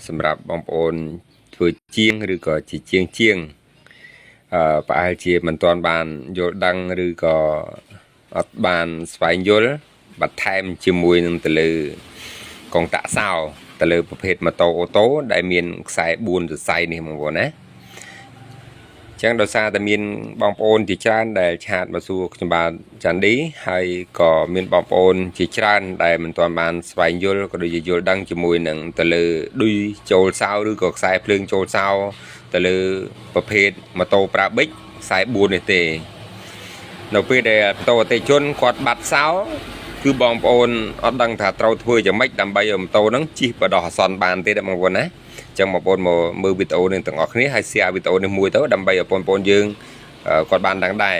សម្រាប់បងប្អូនធ្វើជាងឬក៏ជាជាងជាងប្រហែលជាមិនទាន់បានយល់ដឹងឬក៏អត់បានស្វែងយល់បន្ថែមជាមួយនឹងទៅលើកងតាក់សោទៅលើប្រភេទម៉ូតូអូតូដែលមានខ្សែ4សរសៃនេះបងប្អូនណាចឹងដោយសារតែមានបងប្អូនជាច្រើនដែលឆាតមកសួរខ្ញុំបាទចាន់ឌីហើយក៏មានបងប្អូនជាច្រើនដែលមិនទាន់បានស្វែងយល់ក៏ដូចជាយល់ដឹងជាមួយនឹងទៅលើឌុយចូលសោឬក៏ខ្សែភ្លើងចូលសោទៅលើប្រភេទម៉ូតូប្រាប៊ិចខ្សែ4នេះទេនៅពេលដែលម៉ូតូអតិជនគាត់បាត់សោគឺបងប្អូនអត់ដឹងថាត្រូវធ្វើយ៉ាងម៉េចដើម្បីឲ្យម៉ូតូហ្នឹងជិះបដោះអាសន្នបានទេបងប្អូនណាចឹងបងប្អូនមកមើលវីដេអូនេះទាំងអស់គ្នាហើយ share វីដេអូនេះមួយទៅដើម្បីឲ្យបងប្អូនយើងគាត់បានដឹងដែរ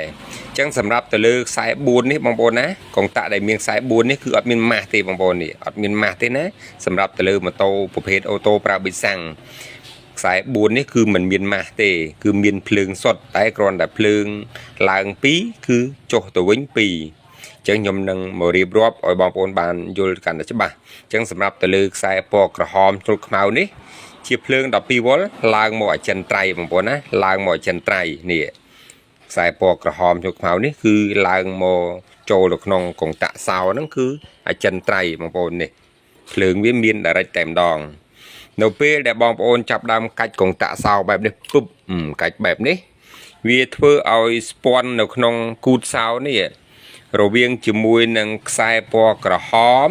ចឹងសម្រាប់ទៅលើខ្សែ4នេះបងប្អូនណាកុងតាក់ដែលមានខ្សែ4នេះគឺអត់មានម៉ាស់ទេបងប្អូននេះអត់មានម៉ាស់ទេណាសម្រាប់ទៅលើម៉ូតូប្រភេទអូតូប្រើប៊ិចសាំងខ្សែ4នេះគឺមិនមានម៉ាស់ទេគឺមានភ្លើងសុទ្ធតែគ្រាន់តែភ្លើងឡើង2គឺចុះទៅវិញ2ចឹងខ្ញុំនឹងមករៀបរាប់ឲ្យបងប្អូនបានយល់កាន់តែច្បាស់ចឹងសម្រាប់ទៅលើខ្សែពណ៌ក្រហមជ្រុលខ្មៅនេះជាភ្លើង12វ៉ុលឡើងមកអចិន្ត្រៃយ៍បងប្អូនណាឡើងមកអចិន្ត្រៃយ៍នេះខ្សែពណ៌ក្រហមជ្រុលខ្មៅនេះគឺឡើងមកចូលទៅក្នុងកុងតាក់សោហ្នឹងគឺអចិន្ត្រៃយ៍បងប្អូននេះភ្លើងវាមាន direct តែម្ដងនៅពេលដែលបងប្អូនចាប់ដើមកាច់កុងតាក់សោបែបនេះពុបកាច់បែបនេះវាធ្វើឲ្យស្ពាន់នៅក្នុងគូតសោនេះរវាងជាមួយនឹងខ្សែពណ៌ក្រហម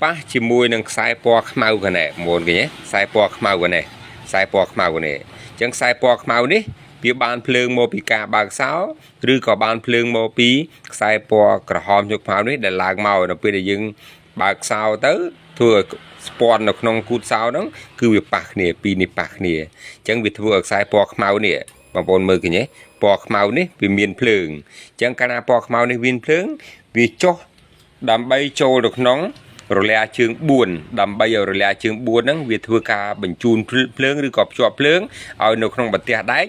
ប៉ះជាមួយនឹងខ្សែពណ៌ខ្មៅកណែមុនគេខ្សែពណ៌ខ្មៅកណែខ្សែពណ៌ខ្មៅកណែអញ្ចឹងខ្សែពណ៌ខ្មៅនេះវាបានភ្លើងមកពីការបើកសោឬក៏បានភ្លើងមកពីខ្សែពណ៌ក្រហមជោគខ្មៅនេះដែលឡើងមកនៅពេលដែលយើងបើកសោទៅធ្វើឲ្យស្ពាន់នៅក្នុងគូតសោហ្នឹងគឺវាប៉ះគ្នាពីរនេះប៉ះគ្នាអញ្ចឹងវាធ្វើឲ្យខ្សែពណ៌ខ្មៅនេះបងប្អូនមើលឃើញទេពណ៌ខ្មៅនេះវាមានភ្លើងអញ្ចឹងកាលណាពណ៌ខ្មៅនេះមានភ្លើងវាចុះដើម្បីចូលទៅក្នុងរលាជើង4ដើម្បីឲ្យរលាជើង4ហ្នឹងវាធ្វើការបញ្ជូនភ្លើងឬក៏ភ្ជាប់ភ្លើងឲ្យនៅក្នុងបន្ទះដែក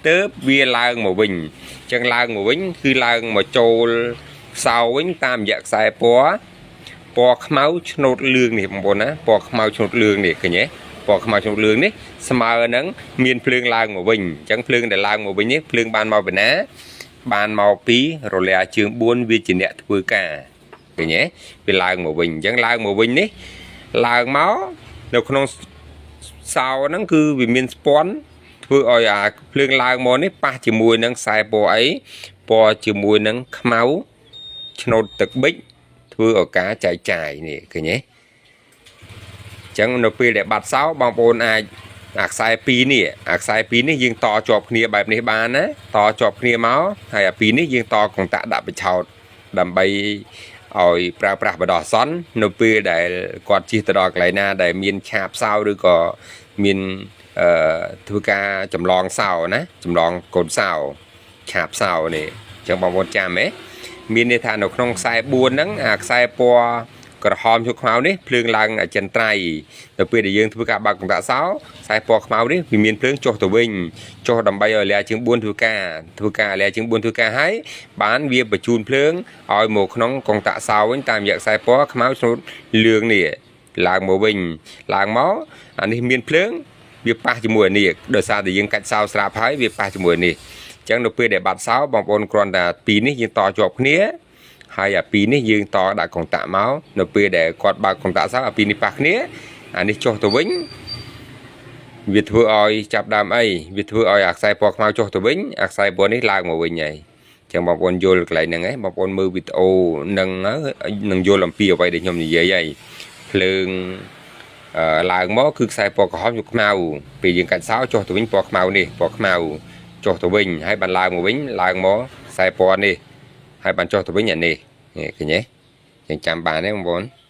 ទៅវាឡើងមកវិញអញ្ចឹងឡើងមកវិញគឺឡើងមកចូលសោវិញតាមរយៈខ្សែពណ៌ពណ៌ខ្មៅឆ្នូតលឿងនេះបងប្អូនណាពណ៌ខ្មៅឆ្នូតលឿងនេះឃើញទេពណ៌ខ្មៅឆ្នូតលឿងនេះស្មើនឹងមានភ្លើងឡើងមកវិញអញ្ចឹងភ្លើងដែលឡើងមកវិញនេះភ្លើងបានមកពីណាបានមកពីរលាជើង4វាជាអ្នកធ្វើការឃើញទេវាឡើងមកវិញអញ្ចឹងឡើងមកវិញនេះឡើងមកនៅក្នុងសោហ្នឹងគឺវាមានស្ពាន់ធ្វើឲ្យអាភ្លើងឡើងមកនេះប៉ះជាមួយនឹងខ្សែពណ៌អីពណ៌ជាមួយនឹងខ្មៅឆ្នូតទឹកប៊ិចធ្វើឲ្យការចែកចាយនេះឃើញទេអញ្ចឹងនៅពេលដែលបាត់សោបងប្អូនអាចអាខ្សែ2នេះអាខ្សែ2នេះយើងតជាប់គ្នាបែបនេះបានណាតជាប់គ្នាមកហើយអា2នេះយើងតកុងតាក់ដាក់បញ្ឆោតដើម្បីឲ្យប្រើប្រាស់បដោះអាសន្ននៅពេលដែលគាត់ជិះទៅដល់កន្លែងណាដែលមានឆាបសោឬក៏មានអឺធ្វើការចម្លងសោណាចម្លងកូនសោឆាបសោនេះអញ្ចឹងបងប្អូនចាំហ៎មានន័យថានៅក្នុងខ្សែ4ហ្នឹងអាខ្សែពណ៌ក្រហមជោគខ្មៅនេះភ្លើងឡើងអចិន្ត្រៃយ៍ទៅពេលដែលយើងធ្វើការបើកកុងតាក់សោខ្សែពណ៌ខ្មៅនេះវាមានភ្លើងចុះទៅវិញចុះដើម្បីឲ្យលាជាង4ធ្វើការធ្វើការលាជាង4ធ្វើការហើយបានវាបញ្ជូនភ្លើងឲ្យមកក្នុងកុងតាក់សោវិញតាមរយៈខ្សែពណ៌ខ្មៅឆ្នូតលឿងនេះឡើងមកវិញឡើងមកអានេះមានភ្លើងវាប៉ះជាមួយអានេះដោយសារតែយើងកាច់សោស្រាប់ហើយវាប៉ះជាមួយនេះអញ្ចឹងនៅពេលដែលបាត់សោបងប្អូនគ្រាន់តែពីរនេះយើងតជាប់គ្នាហើយអាពីរនេះយើងតដាក់កុងតាក់មកនៅពេលដែលគាត់បើកកុងតាក់សោអាពីរនេះប៉ះគ្នាអានេះចុះទៅវិញវាធ្វើឲ្យចាប់ដើមអីវាធ្វើឲ្យអាខ្សែពណ៌ខ្មៅចុះទៅវិញអាខ្សែពណ៌នេះឡើងមកវិញហើយចឹងបងប្អូនយល់កន្លែងហ្នឹងឯងបងប្អូនមើលវីដេអូនឹងនឹងយល់អំពីអ្វីដែលខ្ញុំនិយាយហើយភ្លើងអឺឡើងមកគឺខ្សែពណ៌ក្រហមយកខ្មៅពេលយើងកាច់សោចុះទៅវិញពណ៌ខ្មៅនេះពណ៌ខ្មៅចុះទៅវិញហើយបានឡើងមកវិញឡើងមកខ្សែពណ៌នេះហើយបានចុះទៅវិញអានេះនេះឃើញទេយើងចាំបានទេបងប្អូន។